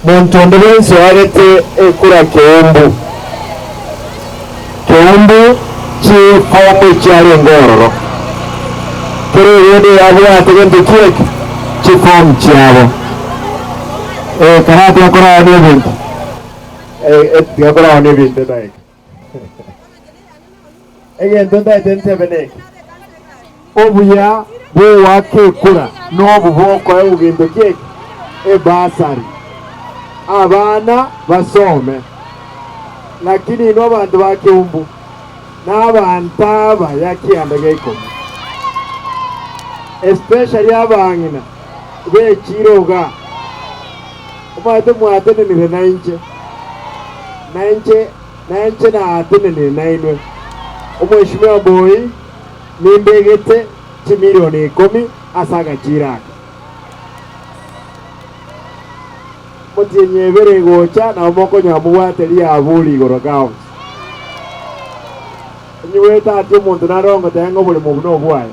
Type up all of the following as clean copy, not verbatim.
Monto onde bwensi oagete ekura keumbu, keumbu chifomu echiarenge ororo, kera oyonde oyabwate gento ki eke? Chifomu chiabo. Eh, kara tiga koraonia ebinto. Eh, eh, tiga koraonia ebinto edaika. Egento ntaete ntebe neke, obuya bw'ogoaka ekura nobu bw'okoegwa gento ki eke? Ebasari. Abana basome. Lakini inwe abanto ba Keumbu na abanto abaya kianda gia ikomi, especially abang'ina b'echiro igaa, omanyete mwatenenire nainche, nainche Nainche naatenenire nainwe. Omweshimiwa Mboi, nimbegete chimilioni ikomi ase agachiro aka. Motienyi ebere egocha nabo mokonyora mobwate riaburi igoro county. Nyigwete ati omonto nare ongotebia ng'a oboremo obo nobwaye.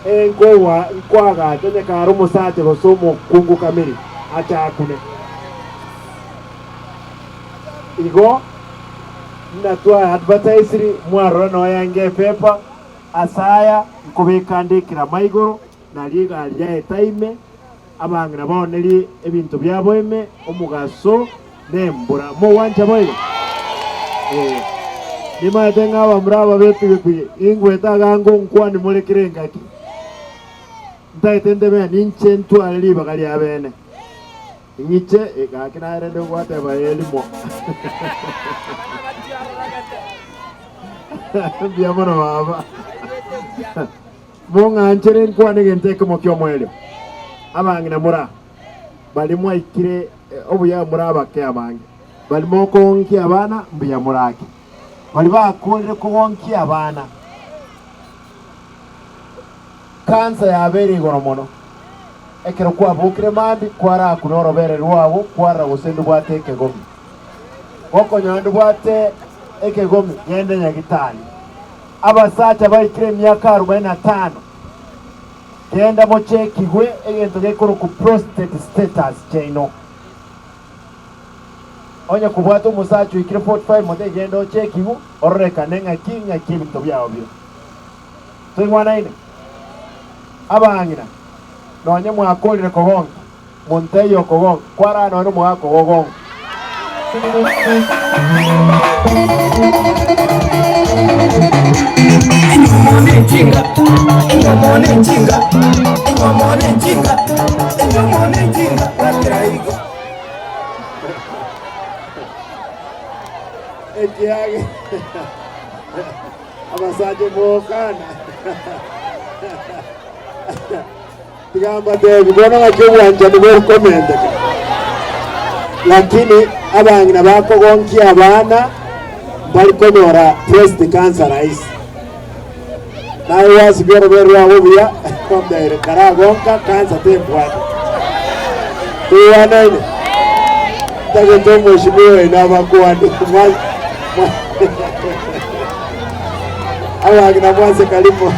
Enkogwa nkoagacha onye kare omosacha gose omokungu kamiri achakune. Igo buna twa advertisiri mwarora nonya inga epepa ase aya nkobeka nde ekerama igoro nario egari yaeta ime abang'ina baonerie ebinto biabo ime omogaso na embura. Mogwancha boigo? Ee. Nimanyete ng'a abamura aba b'epigipigi ingwete iga ngonkwania more kera engaki. Ntaete ntebe ninche ntware ribaga ria bene. Ing'iche, gaki naye rende ogwateba ee rimo. Mbuya mono baba. Mong'anchere nkwane egento ekemo ki'omoerio. Abang'ina mora, baria mwaikire obuya more abake abange, baria mokogonkia abana mbuya morake. Baria bakorire kogonkia abana, kansa yabeire igoro mono. Ekero kwabokire mambia, kwarakuna orobere rwao, kwarora gose ndobwate ekegomi. Gokonyora ndobwate ekegomi, genda nyagitari. Abasacha baikire emiaka arubaini na tano, genda mochekigwe egento gekorokwa prostate status chiaino. Onye kobwate omosacha oikire 45 mote genda ochekigwe ororekane ng'aki ng'aki ebinto biao bire. Toigwanaine? Abang'ina, nonye mwakorire kogonka, montebie okogonka kwarara nonye nomogaka ogogonka. Ekiagera Abasacha mokana, tiga mbatebi bono ng'aki obwanchani bokomenteka. Lakini abang'ina bakogonkia abana mbari konyora breast cancer rahisi. Naye gwasibia orobere rwabo buya ombeire karagonka cancer tembwate. Toigwanaine? Ntagete omweshimiwa oino abakwane. Abang'ina mwanse karibu.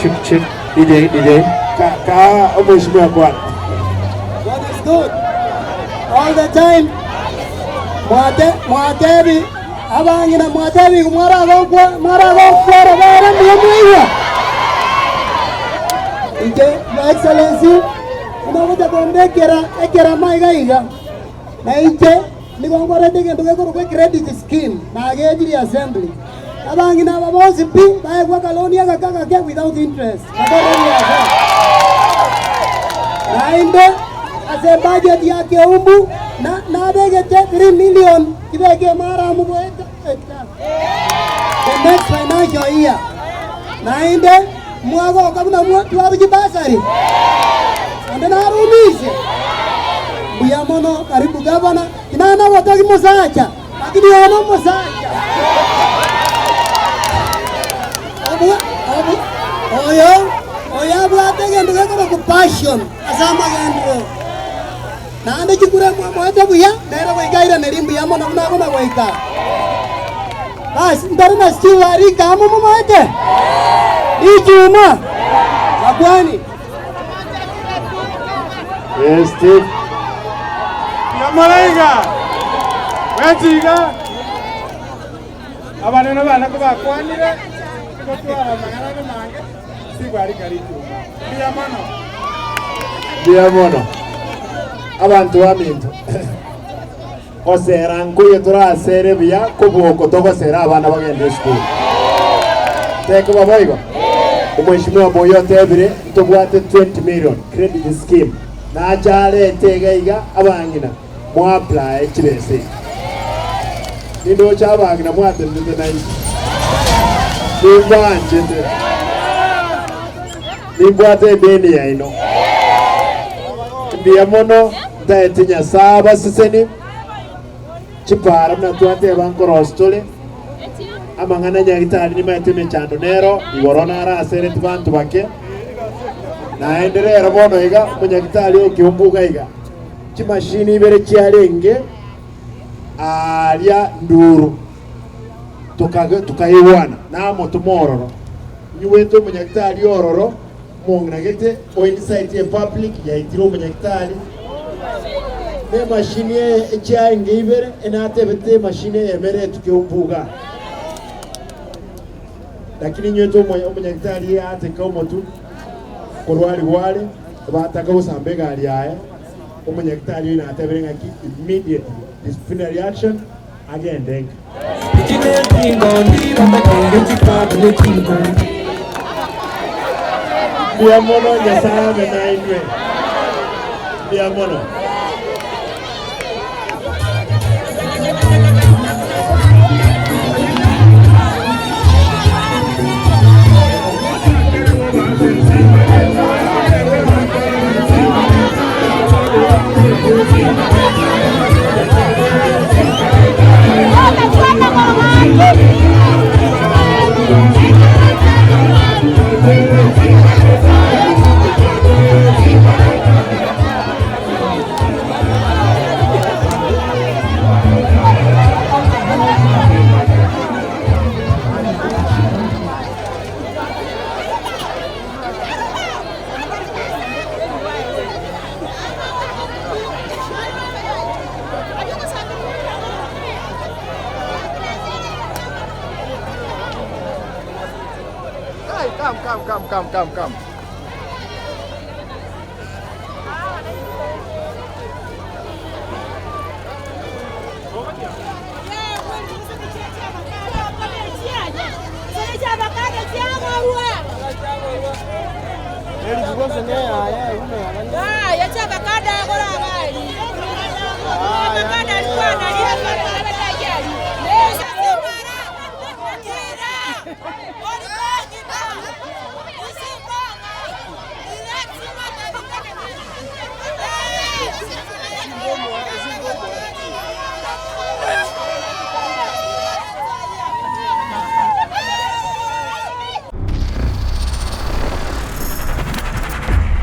Check, check. DJ, DJ. Ka, ka omweshimiwa kwana. God is good all the time. Mwate mwatebi abang'ina mwatebi mwaragokwa mwaragokwa robere mbuya mwaigwa. Inche Your Excellency buna ogocha kombekera ekerama iga iga na inche Nigo nkorete egento gekorokwa ecredit scheme nagechirie assembly. Abang'ina aba bonsi pi baegwe akaloni agake agake without interest bakore ebiasara. Naende ase ebudget ya Keumbu na nabegete 3 million chibeke emaramu goeta eta the next financial year. Naende mwagoka buna mwa twarwa chibasari onde narumishe. Mbuya mono karibu gavana. Tinana gotogi mosacha lakini oyo nomosacha. Obu obu oyo oyo abwate egento gekorokwa passion ase amagenderero. Naende chikura mwamoete buya nere goika airaneri mbuya mono buna abuna goika. Basi ntore na Steve arika amo momoete? Ichuma. Bakwani. Yes, Steve. Yamoraiga wechiga abanene bane kobakwanire gotwara amang'ana ande mange sigwarika rituma. Mbuya mono. Mbuya mono abanto baminto. Gosera nkoiyo torasere buya kobua oko togosera abana bagende esukuru. Tekoba boigo? Omweshimiwa moyio otebire ntobwate 20 million credit scheme nache arete iga iga abang'ina mo apply chibesa echi. Nindoche abang'ina mwatenenete nainche. Nimbanchete. Nimbwate edeni yaino. Mbuya mono ntaete Nyasae abaseseni, chipara buna twateba nkorosi tore, amang'ana nyagitari nimaete emechando nero, igoro narasereti banto bake, naende rero bono iga omonyagitari o Kiumbu iga iga, chimashini ibere chiarenge aaria nduru, tokaigwana namotoma ororo, nyuwete omonyagitari ororo. Omong'ina gete o inside ye public yaitire omonyagitari nemashini eye echiaenge ibere enatebete emashini eyemo ere etuke ombuga lakini inywete omonyagitari yateka omotu korwarigwa are bataka gosamba egari yaye omonyagitari oyo natebire ng'aki immediately disciplinary action agende nka. Mbuya mono Nyasae abe nainwe. Mbuya mono. Come, come, come, come, come, come.